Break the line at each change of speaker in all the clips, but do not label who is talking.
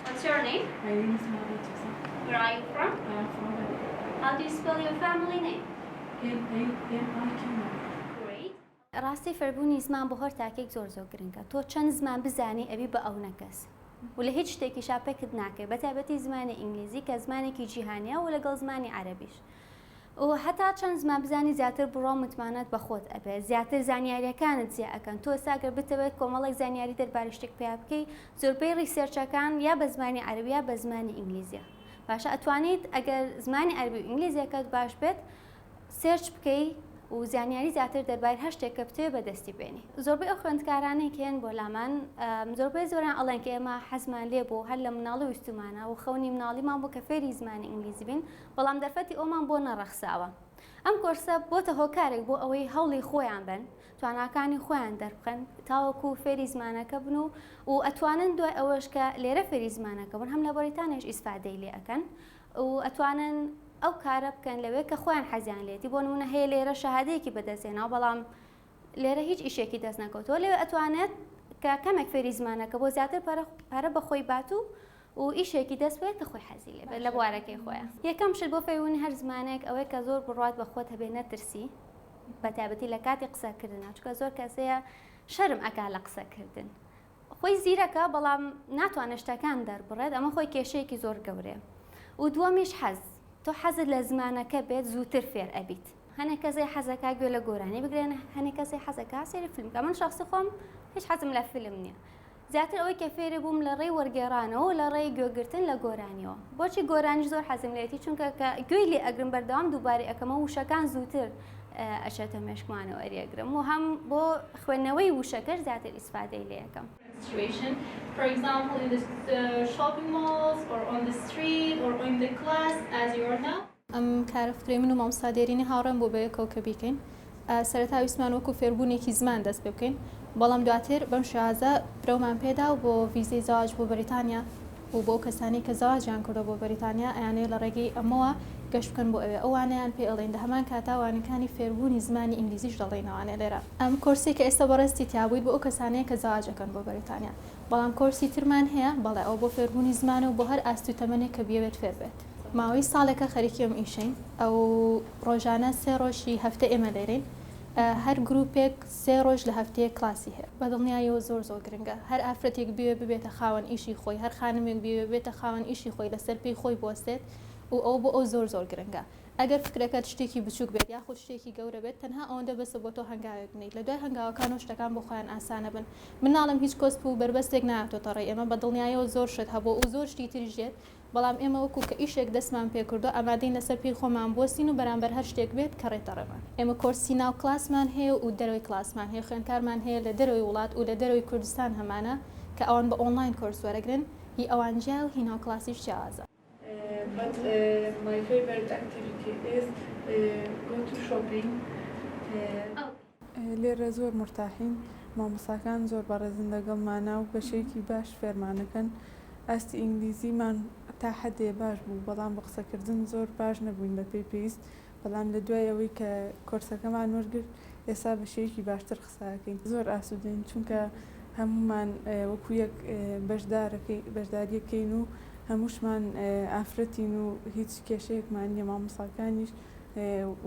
What's your name?
My name is Maria Joseph.
Where are you from?
I am from Bahrain.
How do you spell your family name?
N A M I K Y.
Great. ڕاستی فێربوونی زمان بۆ هەر تاکێک زۆر زۆر گرنگە تۆ چەند زمان بزانی ئەبی بە ئەونە کەس و لە هیچ شتێکیشا پەکت ناکەوێ بە تایبەتی زمانی ئینگلیزی کە زمانێکی جیهانیە و لەگەڵ زمانی عەرەبیش و هەتا چەند زمان بزانی زیاتر بڕوا و متمانەت بە خۆت ئەبێ زیاتر زانیاریەکانت زیا ئەکەن تۆ ئێستا گەر بتەوێت کۆمەڵێک زانیاری دەربارەی شتێک پەیا بکەی زۆربەی research ەکان یا بە زمانی عەرەبی یا بە زمانی ئینگلیزیە باشە ئەتوانیت ئەگەر زمانی عەربی و ئینگلیزیەکەت باش بێت search بکەی و زانیاری زیاتر دەربارەی هەر شتێک کە بتەوێت بەدەستی بێنی. زۆربەی ئەو خوێندکارانەی کە یەن بۆ لامان زۆربەی زۆریان ئەڵێن کە ئێمە حەزمان لێ بوو هەر لە مناڵی ویستومانە و خەونی مناڵیمان بوو کە فێری زمانی ئینگلیزی بین بەڵام دەرفەتی ئەومان بۆ نەڕەخساوە. ئەم کۆرسە بۆتە هۆکارێک بۆ ئەوەی هەوڵی خۆیان بەن تواناکانی خۆیان دەربخەن تاوەکو فێری زمانەکە بن و و ئەتوانن دوای ئەوەش کە لێرە فێری زمانەکە بوون هەم لە بەریتانیاش ئیسفادەی لێ ئەکەن و ئەتوانن ئەو کارە بکەن لەوێ کە خۆیان حەزیان لێتی بۆ نمونە هەیە لێرە شەهادەیەکی بەدەست هێناوە بەڵام لێرە هیچ ئیشێکی دەست نەکەوتووە لەوێ ئەتوانێت کە کەمێک فێری زمانەکە بۆ زیاتر پارە بە خۆی بات و و ئیشێکی دەست بێت کە خۆی حەزی لێ بێت لە بوارەکەی خۆیان. یەکەم شت بۆ فێربوونی هەر زمانێک ئەوەیە کە زۆر بڕوات بە خۆت هەبێ نەترسی بە تایبەتی لە کاتی قسەکردنا چونکە زۆر کەس هەیە شەرم ئەکا لە قسەکردن خۆی زیرەکە بەڵام ناتوانێت شتەکان دەربڕێت ئەمە خۆی کێشەیەکی زۆر گەورەیە و دووەمیش حەز تۆ حەزت لە زمانەکە بێت زووتر فێر ئەبیت هەنێک کەسێ حەزەکا گوێ لە گۆرانی بگرێن هەنێک کەسێ حەزەکا سەیری فیلم بکا من شخصی خۆم هیچ حەزم لە فیلم نییە زیاتر ئەوەی کە فێری بووم لە ڕێی وەرگێڕانەوە و لە ڕێی گوێگرتن لە گۆرانیەوە بۆچی گۆرانیش زۆر حەزم لێتی چونکە کە گوێی لێ ئەگرم بەردەوام دووبارەی ئەکەمەوە وشەکان زووتر ئەچێتە مێشکمانەوە ئەریەگرم و هەم بۆ خوێندنەوەی وشەکەش زیاتر ئیسفادەی لێ ئەکەم.
situation for example in the shopping malls or on the street or in the class as you are now.
ئەم کارە فکرەی من و مامۆستا دێرینی هاوڕێم بوو بەیەکەوە کە بیکەین. سەرەتا ویستمان وەکو فێربوونێکی زمان دەست پێ بکەین، بەڵام دواتر بەم شێوازە برەومان پێدا و بۆ ڤیزەی زەواج بۆ بەریتانیا و بۆ ئەو کەسانەی کە زەواجیان کردووە بۆ بەریتانیا ئەیانەوێت لە ڕێگەی ئەمەوە گەشت بکەن بۆ ئەوێ ئەو وانەیان پێ ئەڵێین لە هەمان کاتا وانەکانی فێربوونی زمانی ئینگلیزیش دەڵێینەوانێ لێرە. ئەم کۆرسەی کە ئێستا بەڕێزتی تیا بوویت بۆ ئەو کەسانەیە کە زەواج ئەکەن بۆ بەریتانیا بەڵام کۆرسی ترمان هەیە بەڵێ ئەوە بۆ فێربوونی زمانە و بۆ هەر ئاست و تەمەنێک کە بیەوێت فێر بێت. ماوەی ساڵێکە خەریکی ئەم ئیشەین ئەو ڕۆژانە سێ ڕۆژی هەفتە ئێمە لێرەین هەر گروپێک سێ ڕۆژ لە هەفتەیەک کلاسی هەیە. بە دڵنیایەوە زۆر زۆر گرنگە هەر ئافرەتێک بیەوێ ببێتە خاوەن ئیشی خۆی هەر خانمێک بیەوێ ببێتە خاوەن ئیشی خۆی لەسەر پێی خۆی بوەستێت و ئەوە بۆ ئەو زۆر زۆر گرنگە ئەگەر فکرەکەت شتێکی بچوک بێت یاخود شتێکی گەورە بێت تەنها ئەوەندە بەسە بۆ تۆ هەنگاوێک بنێیت لە دوای هەنگاوەکانەوە شتەکان بۆ خۆیان ئاسانەبن من ناڵێم هیچ کۆسپ و بەربەستێک نایەتۆتە ڕێی ئێمە بە دڵنیایەوە زۆر شت هەبووە و زۆر شتی تریش دێت بەڵام ئێمە وەکو کە ئیشێک دەستمان پێکردووە ئامادەین لەسەر پێی خۆمان بوەستین و بەرامبەر هەر شتێک بێت کە ڕێتە ڕێمان. ئێمە کۆرسی ناو کلاسمان هەیە و دەرەوەی کلاسمان هەیە، خوێندکارمان هەیە لە دەرەوەی وڵات و لە دەرەوەی کوردستان هەمانە کە ئەوان بە ئۆنلاین کۆرس وەرەگرن، هی ئەوان جیایە و هی ناو کلاسیش جیاوازە.
But my favorite activity is go to shopping. لێرە زۆر مورتاحین مامۆستاکان زۆر بەڕێزن لەگەڵمانا و بە شێوەیەکی باش فێرمانەکەن ئاستی ئینگلیزیمان تا حەدێ باش بوو بەڵام بۆ قسەکردن زۆر باش نەبووین بە پێی پێویست بەڵام لە دوای ئەوەی کە کۆرسەکەمان وەرگرت ئێستا بە شێوەیەکی باشتر قسە ئەکەین زۆر ئاسوودەین چونکە هەموومان وەکو یەک بەشدارەکەی بەشداریەکەین و هەمووشمان ئافرەتین و هیچ کێشەیەکمان نییە مامۆستاکانیش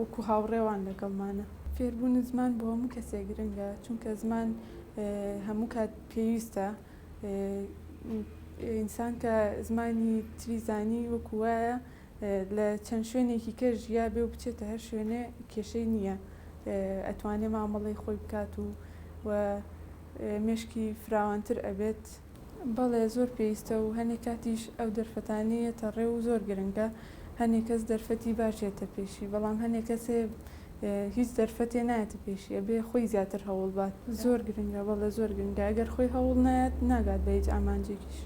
وەکو هاوڕێوان لەگەڵمانە. فێربوونی زمان بۆ هەموو کەسێک گرنگە، چونکە زمان هەموو کات پێویستە، ئینسان کە زمانی تری زانی وەکو وایە لە چەند شوێنێکی کە ژیابێ و بچێتە هەر شوێنێ کێشەی نییە، ئەتوانێ مامەڵەی خۆی بکات و مێشکی فراوانتر ئەبێت. بەڵێ زۆر پێویستە و هەنێ کاتیش ئەو دەرفەتانەی یەتە ڕێ و زۆر گرنگە، هەنێ کەس دەرفەتی باش یەتە پێشی بەڵام هەنێ کەس هەیە هیچ دەرفەتێ نایەتە پێشی ئەبێ خۆی زیاتر هەوڵ بات. زۆر گرنگە بەڵێ زۆر گرنگە ئەگەر خۆی هەوڵ نەیات ناگات بە هیچ ئامانجێکیش.